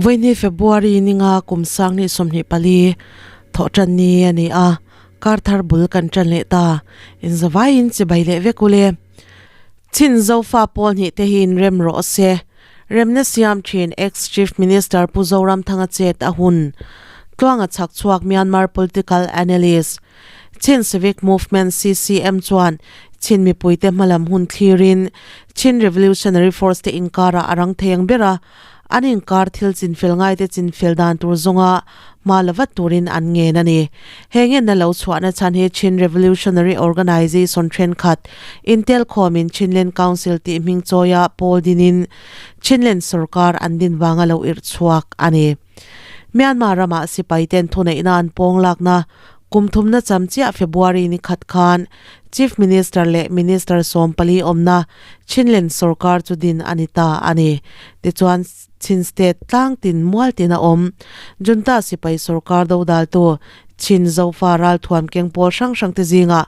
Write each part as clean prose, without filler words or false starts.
Vawiini February ninga kum sanghnih 24 thawh tan ni a ni a, kar thar bul kan tan leh ta. Inzavaiin chibai leh vek ule. Chin Zofa pawl hnih te hi inrem rawh se. Remna siam thin ex Chief Minister Pu Zoramthanga chet a hun. Tluanga chhak chhuak Myanmar political analyst Chin Civic Movement, CCM, chuan Chin mipuite hmalam hun thlirin Chin Revolutionary Force te inkarah a rang thei ang ber a, an inkar thil chinfel ngaite chinfel dan tur zawnga hma la vat turin an ngen a ni. He ngenna lo chhuahna chhan hi Chin Revolutionary Organization thenkhat intel khawmin Chinland Council tih hming chawia pawl dinin Chinland sorkar an din vanga lo irh chhuak a ni. Myanmar ramah sipai ten thuneihna an pawng lakna kum thumna cham chiah February ni khat khan Chief Minister leh Minister 14 awmna Chinland sorkar chu din a ni ta a ni. Tichuan, Chin State tlang tin mual tin a awm. Junta sipai sorkar dodaltu Chin Zofa ralthuam keng pawl hrang hrang te zingah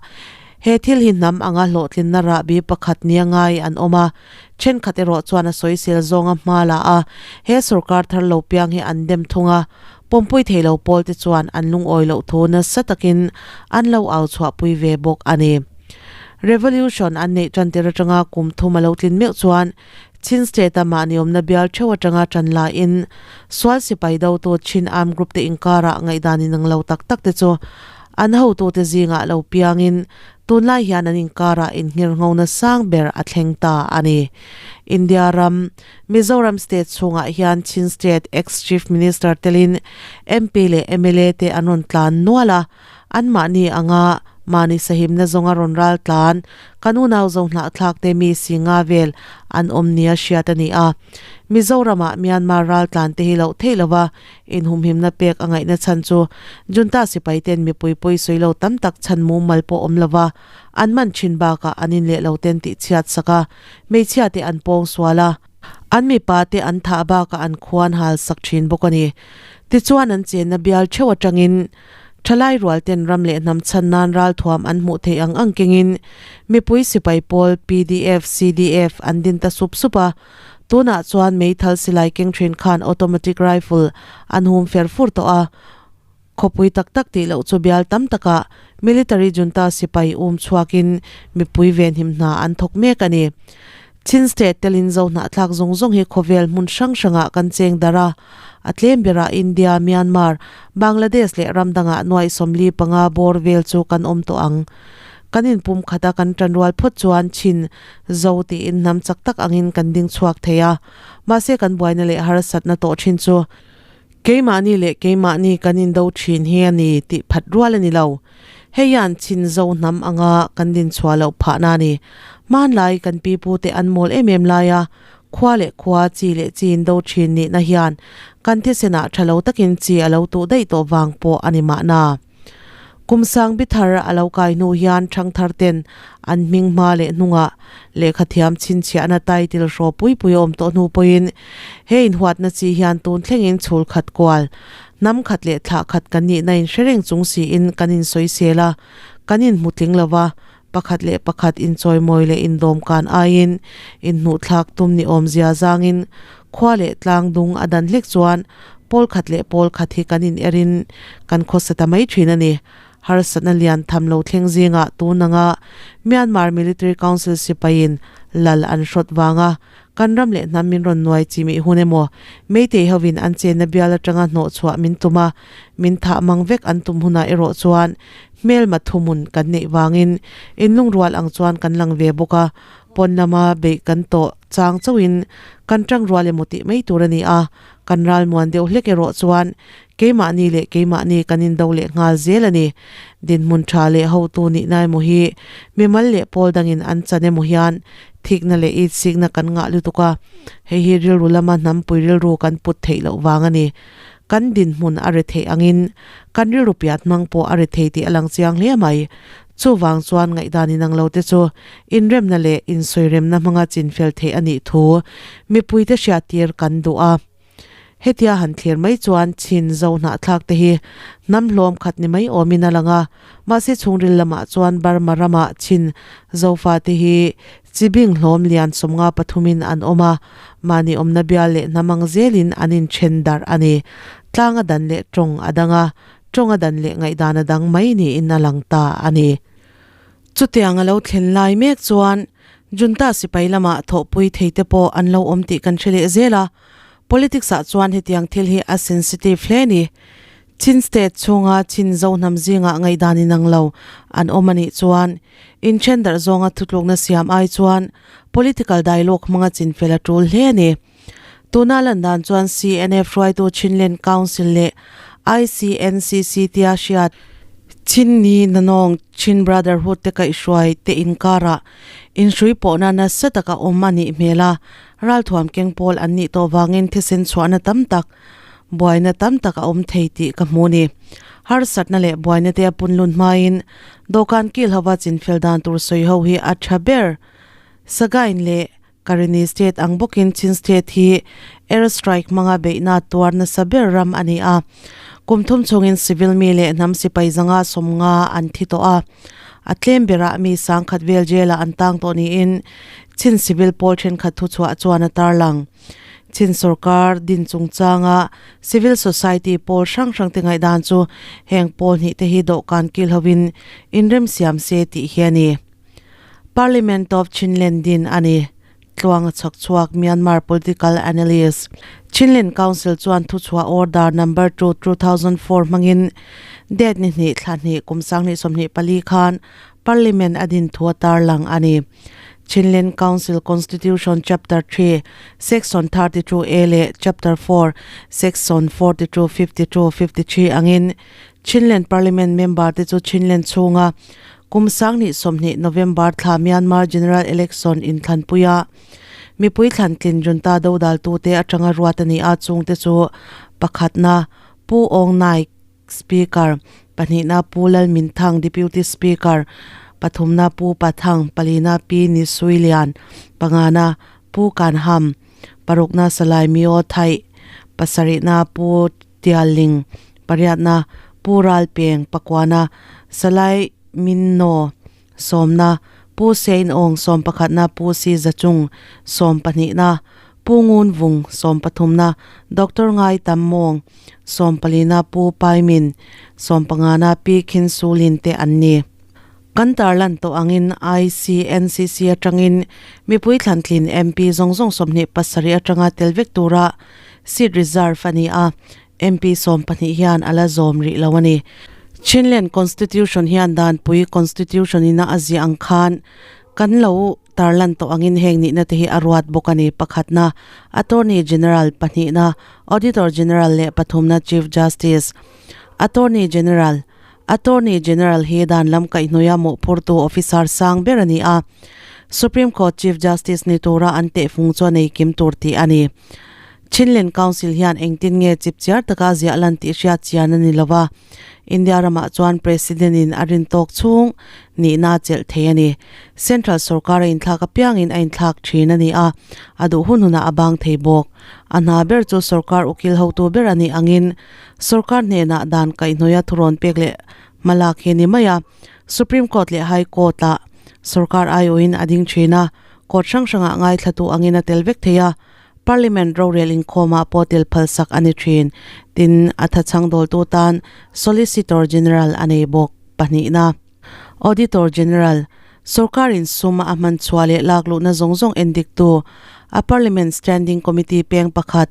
he thil hi hnam anga hlawhtlinna rahbi pakhat nia ngai an awm a. Thenkhat erawh chuan a sawisel zawnga hma la a, he sorkar thar lo piang hi an dem thung a, pawmpui thei lo pawl te chuan an lungawi loh thu nasa takin an lo au chhuahpui ve bawk a ni. Revolution an neih tan tir atanga kum thum a lo tlin meuh chuan Chin State-a mahni awmna bial theuh atanga tan laiin sual sipai dotu Chin Armed Group te inkarah ngaihdan inang lo tak tak te chu an hotute zingah lo piangin Tunlai hian an inkarah inngirnghona sang ber a thleng ta a ni. India ram, Mizoram state chhungah hian Chin State ex-Chief Minister telin MP leh mla te an rawn tlan nual a, anmahni anga mahni sahimna zawnga rawn ral tlan kan unau zo hnahthlak te mi si nga vel an awm nia hriat a ni a. Mizoramah Myanmar ral tlan te hi loh theih lova Inhumhimna pek a ngaihna chhan chu Junta sipai ten mipui pawi sawi lo tam tak chhan mumal pawh awm lova an man thin bakah an in leh lo ten tih chhiat sak a, hmeichhia te an pawng sual a, an mipa te an thah bakah an khuan hal sak thin bawk a ni. Tichuan an chenna bial theuh atangin thalai rual ten ram leh hnam chhan nan ralthuam an hmuh theih ang ang kengin mipui sipai pawl pdf, CDF an din ta sup sup a, Tunah chuan meithal silai keng thin khan automatic rifle an hum fer fur tawh a, khawpui tak tak tih loh chu bial tam takah military junta sipai um chhuakin mipui venhim hna an thawk mek a ni. Chin State telin zo hnahthlak zawng zawng hi khawvel hmun hrang hrangah kan cheng darh a, a tlem berah India, Myanmar, Bangladesh leh ram dangah nuaih 45 bawr vel chu kan awm tawh ang. Kan inpum khata kan tanrual phawt chuan Chin Zo tiin hnam chak tak angin kan ding chhuak thei a, mahse kan buaina leh harsatna tawh thin chu keimahni leh keimahni kan indo thin hi a ni tih phat rual a ni lo. Hei hian Chin Zo hnam anga kan din chhuah loh phahna a ni. Hmanlai kan pipute an mawl em em laia khua leh khua, chi leh chi indo thin nihna hian kan thisenah tha lo takin chi a lo tuh daih tawh vang pawh a ni mahna. Kum sang bi thar a lo kai hnu hian thangthar ten an hming hma leh hnungah lehkha thiam chhinchhiahna title hraw pui pui a awm tawh hnu pawhin he inhuatna chi hian tun thlengin chhul khat kual, hnam khat leh thlah khat kan nihna in hre reng chung siin kan insawisel a, kan inhmu tling lo va, pakhat leh pakhat inchawimawi leh indawmkan aiin inhnuhthlak tum ni awmzia zangin khua leh tlang dung a dan hlek chuan pawl khat leh pawl khat hi kan in erin kan khawsa ta mai thin a ni. Harsatna lian tham lo thleng zingah tun anga Myanmar Military Council sipaiin lal an hrawt vanga kan ram leh hnam min rawn nuai chi mih hun emaw Meitei hovin an chenna bial atanga hnawhchhuah min tum a, min thah mang vek an tum hunah erawh chuan Hmelma thuhmun kan neih vangin inlungrual ang chuan kan lang ve bawk a, pawn lama beih kan tawh chang chauhin kan tangrual emaw tih mai tur a ni a, kan ralmuan deuh hlek erawh chuan keimahni leh keimahni kan indo leh nghal zel a ni. Dinhmun tha leh hotu nihna emaw hi mimal leh pawl dangin an chan emaw hian thikna leh itsikna kan ngah lutuk a, hei hi rilru lama hnampui rilru kan put theih loh vang a ni. Kan dinhmun a ri theih angin kan rilru piat hmang pawh a ri thei tih a lang chiang hle mai. Chuvang chuan ngaihdan inang lo te chu inremna leh insawiremna hmanga chinfel theih a nih thu mipuite hriattir kan duh a. Hetia han thlir mai chuan chin zo hnahthlak te hi hnam hlawm khat ni mai awmin a lang a, mahse chhungril lamah chuan Burma ramah chin zofa te hi. Chibing hlawm lian 53 in an awm a, mahni awmna bial leh hnam ang zelin an inthen darh a ni. Tlang a dan leh tawng a dang a, tawng a dan leh ngaihdan a dang mai niin a lang ta a ni. Chutiang a lo thlen lai mek chuan Junta sipai lamah thawhpui theite pawh an lo awm tih kan hre leh zel a, Politics ah chuan hetiang thil hi a sensitive hle a ni. Chin state chhunga Chin Zohnam zingah ngaihdan inang lo an awm a nih chuan inthen darh zawnga thutlukna siam ai chuan political dialogue hmanga chinfel a tul hle a ni. Tuna lan dan chuan CNF hruaitu Chinland Council leh ICNCC tia hriat Chin Ni Nanawng Chin Brotherhood te kaihhruai te inkarah inhrui pawhna nasa taka awm a nih hmel a, Ralthuam keng pawl an nih tawh vangin thisen chhuahna tam tak, buaina tam tak a awm thei tih ka hmu ni. Harsatna leh buaina te a punlun hmain dawhkan kil hova chinfel dan tur sawi ho hi a tha ber. Sagain leh Karenni State ang bawkin Chin State hi air strike hmanga beihna tuar nasa ber ram a ni a. Kum thum chungin civil mi leh hnam sipai zanga 50 an thi tawh a. A tlem berah mi sangkhat vel jail ah an tang tawh niin Chin civil pawl thenkhat thuchhuah chuan a tarlang. Chin sorkar din chungchanga civil society pawl hrang hrang te ngaihdan chu heng pawl hnih te hi dawhkan kil hovin inremsiam se tih hi a ni. Parliament of Chinland din a ni. Tluang a chhak chhuak Myanmar political analyst. Chinland Council chuan thuchhuah order number 2 2004 hmangin date ni hnih thla hnih kum 2024 khan Parliament a din thu a tarlang a ni. Chinland Council Constitution Chapter 3 Section 32A leh Chapter 4 Section 42, 52, 53 angin Chinland Parliament member te chu Chinland chhunga kum 2020 November thla Myanmar General Election inthlanpuia mipui thlantlin junta dodaltute atanga ruat a ni a, chungte chu pakhatna Pu Aung Naik Speaker, pahnihna Pu Lalminthang Deputy Speaker, pathumna Pu Pathang, palina Pi Ni Sui Lian, pangana Pu Kan Ham, parukna Salai Myo Thaih, pasarihna Pu Tialling, pariatna Pu Ral Peng, pakuana Salai Min Naw, sawmna Pu Sein Aung, sawmpakhatna Pu Si Zachung, sawmpahnihna Pu Ngun Vung, sawmpathumna Doctor Ngai Tam Mawng, sawmpalina Pu Pai Min, sawmpangana Pi Khin Su Lin te an ni. Kan tarlan tawh angin ICNCC atangin mipui thlantlin MP zawng zawng 27 atanga tel vek tura seat reserve a ni a, MP 12 hian a la zawm rih lo a ni. Chinland Constitution hian danpui Constitution ina a ziah ang khan kan lo tarlan tawh angin heng nihna te hi a ruat bawk a ni. Pakhatna Attorney General, pahnihna Auditor General leh pathumna Chief Justice. Attorney General. Attorney General hi dan lam kaihhnuaia mawhphurtu officer sang ber a ni a, Supreme Court Chief Justice ni tura an tehfung chu a nei kim tur tih a ni. Chinland Council hian engtin nge chipchiar taka a ziah lan tih hriat chian a ni lo va, India ramah chuan President in a rin tawk chhung nihna a chelh thei a ni. Central sorkar a inthlak apiangin a inthlak thin a ni a, a duh hun hunah a bang thei bawk. A hna ber chu sorkar ukil hotu ber a nih angin Sorkar hnenah dan kaihhnawia thurawn pek leh hmalak hi a ni mai a, Supreme Court leh High Court-ah sorkar aiawhin a ding thin a, court hrang hrangah ngaithlatu angin a tel vek thei a, Parliament rorel inkhawmah pawh tel phalsak a ni thin. Tin, a thachhang dawltu tan Solicitor General a nei bawk. Pahnihna, Auditor General, sorkarin sum a hman chhuah leh lak luhna zawng zawng endiktu, a Parliament Standing Committee peng pakhat,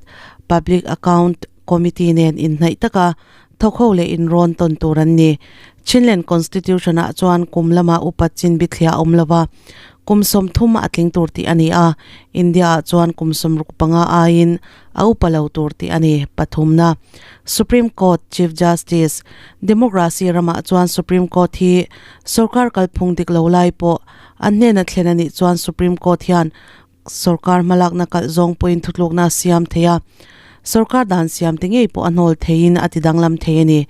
Public Account Committee nen inhnaih taka thawk ho leh inrawn tawn tur an ni. Chinland Constitution-ah chuan kum lama upa chin bithliah a awm lo va, kum 30 a tling tur tih a ni a, India-ah chuan kum 65 aiin a upa lo tur tih a ni. Pathumna, Supreme Court Chief Justice, Democracy ramah chuan Supreme Court hi sorkar kalphung dik lo lai pawh an hnena thlen a nih chuan Supreme Court hian Sorkar hmalakna kalh zawng pawhin thutlukna a siam thei a, sorkar dan siam te ngei pawh a hnawl theiin a ti danglam thei a ni.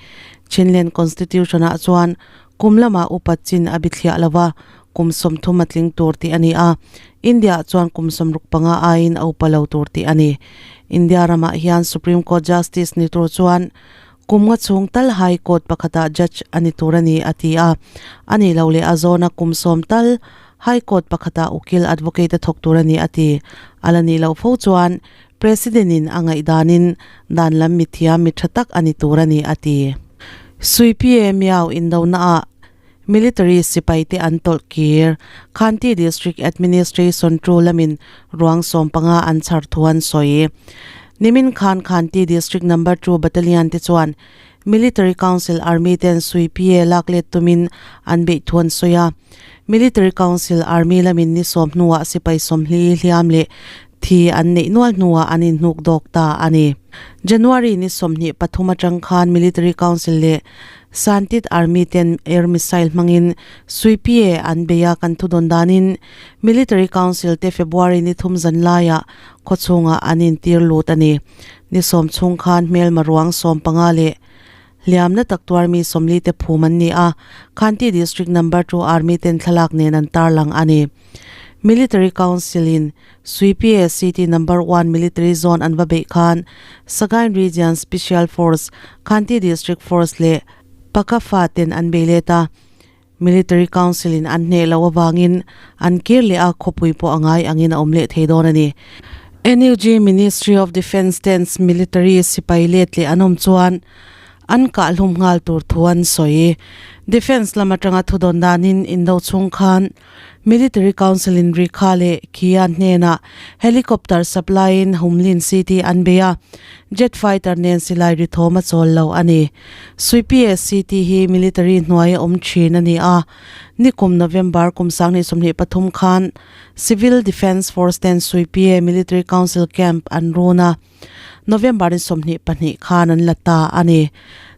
Chinland Constitution-ah chuan kum lamah upa chin a bithliah lo va, kum 30 a tling tur tih a ni a, India-ah chuan kum 65 aiin a upa lo tur tih a ni. India ramah hian Supreme Court Justice ni tur chuan kum nga chhung tal High Court pakhatah judge a ni tur a ni a ti a, a nih loh leh a zawna kum 10 tal. High Court pakhata ukil advocate a thawk tur a ni a ti. A la nih loh fo chuan President in a ngaihdanin dan lam mithiam mi tha tak a ni tur a ni a ti. Suipie Miao indonaah Military sipai te an tawlh kir. Khanti District Administration tu lamin ruang 15 an chhar thu an sawi. Nimin khan Khanti District Number 2 Battalion te chuan Military Council Army ten Suipie lak let tumin an beih thu an sawi a. Military Council Army lamin ni sawm hnuah sipai 40 hliam leh thi an neih nual hnuah an inhnuk dawk ta a ni. January ni 23 atang khan Military Council leh Santit Army ten air missile hmangin Suipie an bei a, kan thudawn danin Military Council te February ni thum zan laiah khawchhungah an intir lut a ni. Ni sawm chhung khan hmelma ruang 15 leh hliamna tak tuar mi 40 te phum an ni a, Khanti District Number 2 Army ten thlalak nen an tarlang a ni. Military Council in Suipie City Number 1 Military Zone an va beih khan Sagaing Region Special Force, Khanti District Force leh Pakafa ten an bei let a. Military Council in an hneh loh avangin an kir leh a, khawpui pawh a ngai angin a awm leh thei dawn a ni. NUG Ministry of Defence ten's Military sipai let leh an awm chuan an kahhlum nghal tur thu an sawi. Defence lam atanga thudawn danin indo chhung khan Military Council in Rikha leh Kia hnenah helicopter supply in Humlin City an bei a, jet fighter nen silai ri thawm a chawl lo a ni. Suipie City hi military hnuai a awm thin a ni a, nikum November kum 2023 khan Civil Defence Force ten Suipie Military Council Camp an run a, November ni 22 khan an la ta a ni.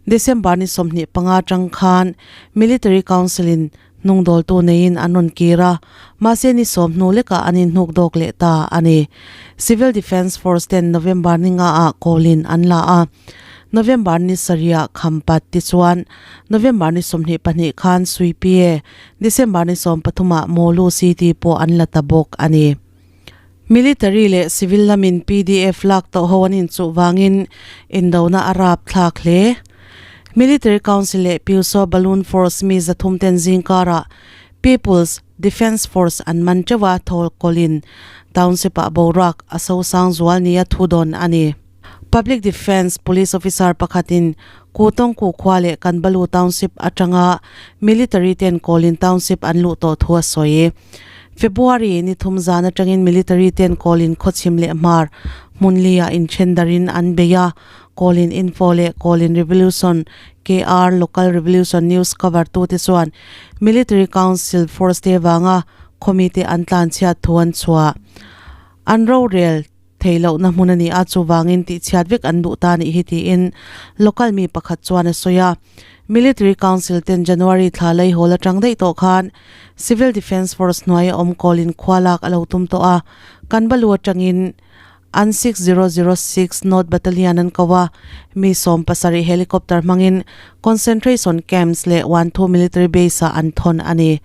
December ni 25 atang khan Military Council in hnungdawltu neiin an rawn kir a, mahse ni 10 hnu lekah an inhnuk dawk leh ta a ni. Civil Defence Force ten November ni nga ah kawlin an la a, November ni sarih ah Khampat tichuan November ni 22 khan Suipie, December ni 13 ah Mawlu City pawh an la ta bawk a ni. Military leh civil lamin PDF lak tawh ho an inchuh vangin indona a rap thlak hle. Military Council leh Pyuso Balloon Force mi 300 ten zingkarah People's Defence Force an man teuh a, thawl kawlin township ah boruak a sosang zual nia thu dawn a ni. Public Defence Police Officer pakhatin Kutawngku khua leh Kanbalu Township atanga Military ten Kawlin Township an luh tawh thu a sawi. February ni thum zan atangin Military ten Kawlin khawchhim leh hmar hmunli ah inthen darin an bei a, Kawlin Info leh Kawlin Revolution, KR, Local Revolution News cover tu te chuan Military Council Force te vanga khawmi te an tlanchhiat thu an chhuah. An rorel thei lohna hmun a ni a, chuvangin tihchhiat vek an duh ta nih hi tiin local mi pakhat chuan a sawi a. Military Council ten January thla lei hawl atang daih tawh khan Civil Defence Force hnuaia awm kawlin khua lak a lo tum tawh a, kan balu atangin an 6006 North Battalion an ko a, mi 70 helicopter hmangin concentration camps leh 12 military base ah an thawn a ni.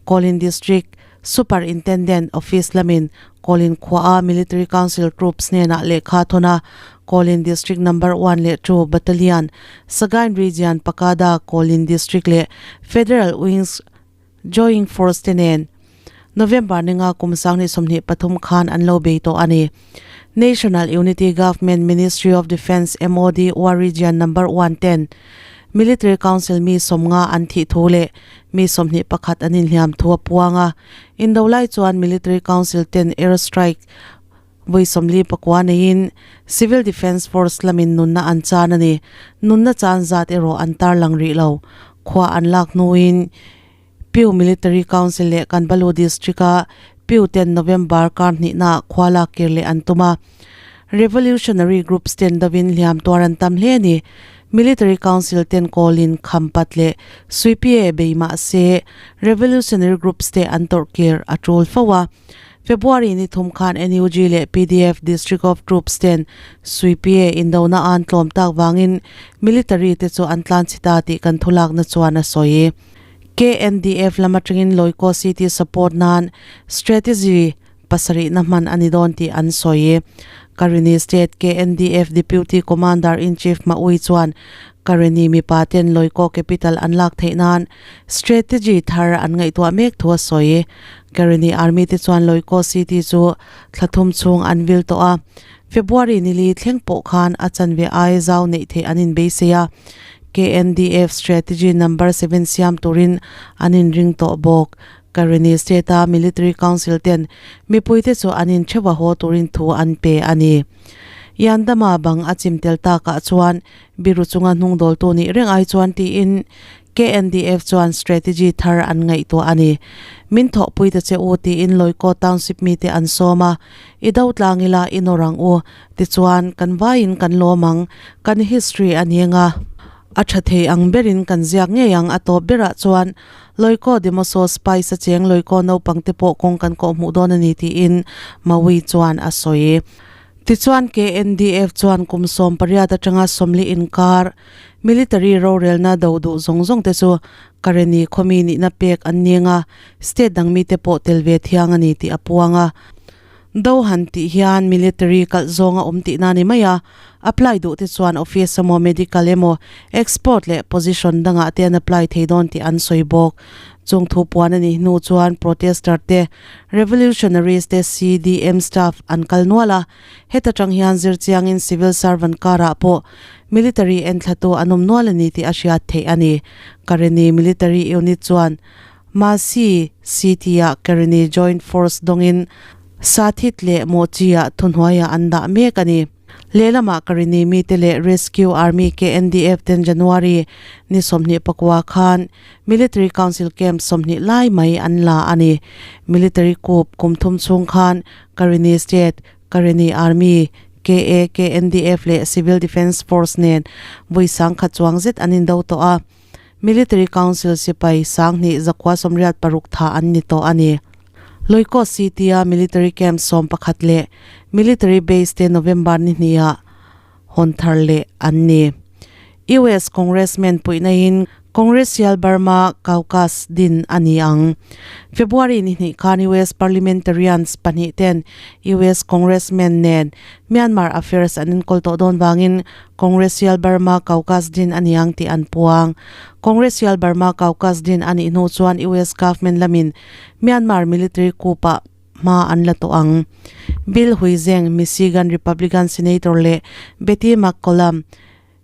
Kawlin District Superintendent Office lamin Kawlin khuaa Military Council Troops hnenah lehkha thawn a, Kawlin District Number 1 leh 2 Battalion, Sagaing Region Pakada Kawlin District leh Federal Wings Joint Force te nen November ni nga kum 2023 khan an lo bei tawh a ni. National Unity Government Ministry of Defence MOD War Region Number 1 ten Military Council mi 50 an thih thu leh mi 21 an inhliam thu a puang a. Indo lai chuan Military Council ten air strike vawi 49 neiin Civil Defence Force lamin nunna an chan a ni. Nunna chan zat erawh an tarlang rih lo. Khua an lak hnuin Pyu Military Council leh Kanbalu District a Pyu ten November kar hnihna khua lak kir leh an tum a. Revolutionary Groups ten dovin hliam tuar an tam hle a ni. Military Council ten kawlin Khampat leh Suipie bei mah se Revolutionary Groups te an tawrh kir a tul fo a. February ni thum khan NUG leh PDF District of Troops ten Suipie indona an tlawm tak wangin military te chu an tlan chita tih kan thulakna chuan a sawi. KNDF lam atangin Loikaw City support nan strategy pasarih na hman ani dawn tih an sawi. Karenni State KNDF Deputy Commander-in-Chief Maui chuan Karenni mipa ten Loikaw capital an lak theih nan strategy thar an ngaihtuah mek thu a sawi. Karenni Army te chuan Loikaw City chu thla thum chhung an vil tawh a, February nili thleng pawh khan a chanve ai zau neih theih an inbeisei a, KNDF strategy number seven siam turin an inring tawh bawk. Karenni State-a Military Council ten mipuite chu an intheuh a haw turin thu an pe a ni. Yandama bang a chim tel takah chuan biru chunga hnungdawltu nih reng ai chuan tiin KNDF chuan strategy thar an ngaihtuah a ni. Min thawhpui ta che u tiin Loikaw Township mite an sawm a, I do tlang ila i nawr ang u, tichuan kan vaiin kan lawm ang, kan history a ni anga a tha thei ang berin kan ziak ngei ang a tawp berah chuan Loikaw Demoso Spice a cheng Loikaw naupang te pawh kawng kan kawh hmuh dawn a ni tiin Maui chuan a sawi. Tichuan KNDF chuan kum 18 atanga 40 inkar Military rorelna do duh zawng zawng te chu Karenni khawmi nihna pek an ni anga state dang mite pawh tel ve thiang a ni tih a puang a. Do han tih hian military kalh zawng a awm tihna a ni mai a, apply duh te chuan office emaw medical emaw export leh position dangah te an apply thei dawn tih an sawi bawk. Chung thu puan a nih hnu chuan protester te, revolutionaries te CDM staff an kal nual a, heta tang hian zirchiangin civil servant karah pawh military enthlatu an awm nual a ni tih a hriat theih a ni. Karenni military unit chuan Masi City-ah Karenni Joint Force dawngin Sathit leh Mochi-ah thuhnuaiah an dah mek a ni. Lehlamah Karenni mite leh Rescue Army KNDF ten January ni 24 khan Military Council Camp 20 lai mai an la a ni. Military coup kum thum chhung khan Karenni State, Karenni Army, KA, KNDF leh Civil Defence Force nen vawi sangkhat chuang zet an indo tawh a. Military Council sipai 2186 tha an ni tawh a ni. Loikaw City-a Military Camp 11 leh Military Base te November ni hniah hawn thar leh an ni. US Congressman puihnain Congressial Burma Caucus din a ni ang. February ni hnih khan US Parliamentarians pahnih ten US Congressman nen Myanmar Affairs an enkawl tawh dawn vangin Congressial Burma Caucus din a ni ang tih an puang. Congressial Burma Caucus din a nih hnu chuan US Government lamin Myanmar military coup-ah hma an la tawh ang. Bill Huizeng, Michigan Republican Senator leh Betty McCollum,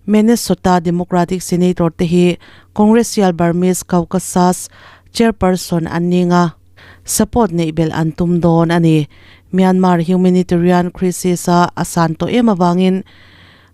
Minnesota Democratic Senator te hi Congressial Burmese Caucus Chairperson an ning a, support neih belh an tum dawn a ni. Myanmar humanitarian crisis a a san tawh em avangin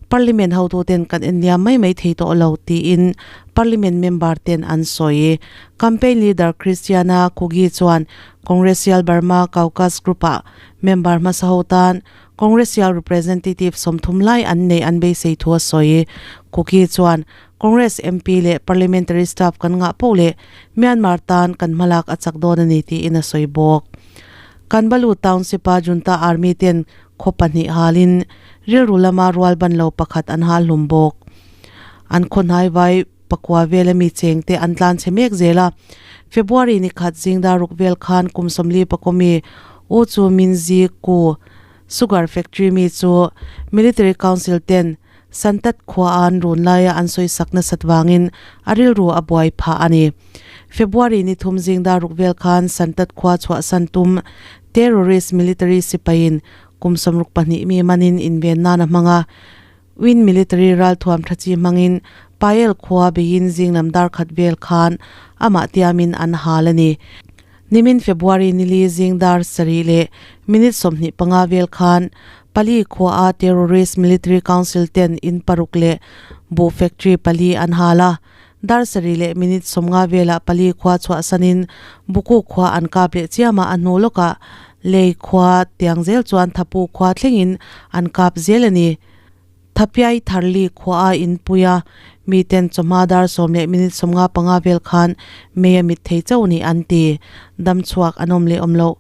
Parliament hotuten kan enliam mai mai thei tawh lo tiin Parliament member ten an sawi. Campaign leader Christiana Kugi chuan Congressial Burma Caucus Group-ah member hmasa ho tan Congressial representative 30 lai an nei an beisei thu a sawi. Kuki chuan Congress MP leh parliamentary staff kan ngah poh leh Myanmar tan kan hmalak a chak dawn a ni tiin a sawi bawk. Kanbalu Township-a Junta Army ten khaw pahnih halin rilru lama rual ban lo pakhat an hal hlum bawk. An khaw hnai vai pakua vela mi cheng te an tlan chhe mek zel a. February ni khat zingdar ruk vel khan kum 40 pakua mi U Chu Min Zi Ku Sugar Factory mi chu Military Council ten Santat khua an run laia an sawi sak nasat vangin a rilru a buai phah a ni. February ni thum zingdar ruk vel khan Santat khua chhuahsan tum terrorist military sipaiin kum 62 mi manin inven nan a hmang a. Win military ralthuam tha chi hmangin Payel khua beiin zinglam dar khat vel khan amah tiamin an hal a ni. Nimin February nili zing dar sarih leh minute 25 vel khan pali khua a terrorist military council ten in paruk leh bu factory pali an hal a. Dar sarih leh minute 50 velah pali khua chhuahsanin buku khua an kap leh chiam a, a hnu lawkah lei khua tiang zel chuan thapu khua thlengin an kap zel a ni. Thapiai Tharli khua a inpui a, miten chawhma dar 10 leh minute 55 vel khan mei a mit thei chauh ni an ti. Dam chhuak an awm leh awm loh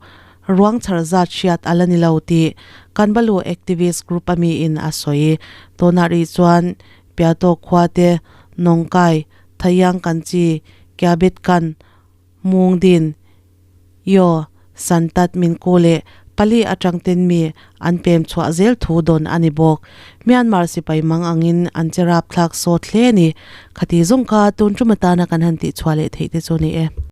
ruang chhar zat hriat a la ni lo tih Kanbalu activist group a miin a sawi. Tunah rih chuan Piato khua te Nawngkai, Thayang kan chi, Kyabet kan, Mungdin, Yaw, Santat Minku leh Pali atang ten mi an pem chhuah zel thu dawn a ni bawk. Myanmar sipai mang angin an che rapthlak sawt hle a ni. Khati zawng kha tun tum atana kan han tihchhuah leh theih te chu a ni e.